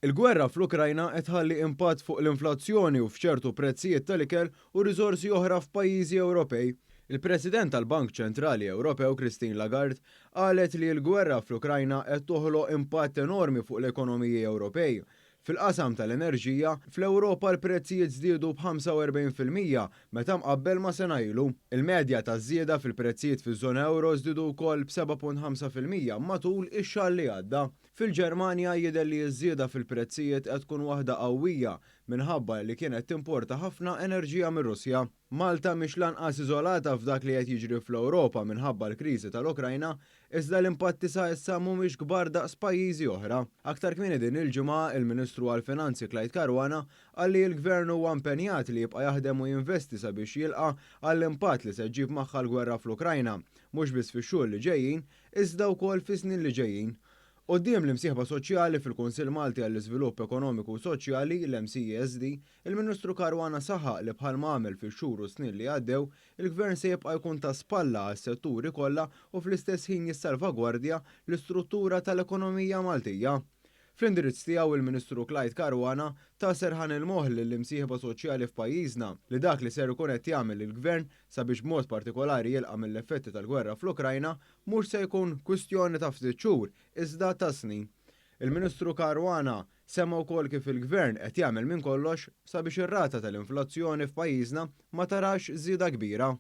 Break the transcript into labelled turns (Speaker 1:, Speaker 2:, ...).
Speaker 1: Il-gwerra fl-Ukrajna qed tħalli impatt fuq l-inflazzjoni u f'ċertu prezzijiet tal-ikel u riżorsi oħra f'pajjiżi Ewropej. Il-President tal-Bank Ċentrali Ewropew Christine Lagarde qalet li l-gwerra fl-Ukrajna qed toħloq impatt enormi fuq l-ekonomiji Ewropej. Fil-qasam tal-enerġija, fl-Ewropa l-prezzijiet żdiedu b'45% meta mqabbel ma' sena ilu. Il-medja taż-żieda fil-prezzijiet fiż-żona ewro żdiedu wkoll b'7.5% matul ix-xahar li għadda. Fil-Ġermanja jidher li ż-żieda fil-prezzijiet qed tkun waħda qawwija minħabba li kienet timporta ħafna enerġija mir-Russja. Malta mhix lanqas iżolata f'dak li qed jiġri fl-Ewropa minħabba l-kriżi tal-Ukrajna, iżda l-impatti sa issa mhumiex kbar daqs pajjiżi oħra. Aktar kmieni din il-ġimgħa, il-Ministru għall-Finanzi Clyde Caruana qal li l-Gvern huwa impenjat li jibqa' jaħdem u jinvesti sabiex jilqa' għall-impatt li se ġġib magħha l-gwerra fl-Ukrajna, mhux biss fix-xhur li ġejjin, iżda wkoll fis-snin li ġejjin. Quddiem l-imsieħba soċjali fil-Kunsill Malti għall-Iżvilupp Ekonomiku u Soċjali, l-MCESD, il-Ministru Caruana saħaq li bħalma għamel fix-xhur u snin li għaddew, il-Gvern se jibqa' jkun ta' spalla għas-setturi kollha u fl-istess ħin jissalvagwardja l-istruttura tal-ekonomija Maltija. Fl-indirizz tiegħu il-Ministru Clyde Caruana ta serħan il-moħħ lill-imsieħba soċjali f'pajjiżna li dak li ser ikun qed jagħmel il-Gvern sabiex b'mod partikolari jilqa' mill-effetti tal-gwerra fl-Ukrajna mhux se jkun kwistjoni ta' ftit xhur, iżda ta' snin. Il-Ministru Caruana semma wkoll kif il-Gvern qed jagħmel minn kollox sabiex ir-rata tal-inflazzjoni f'pajjiżna ma tarax żieda kbira.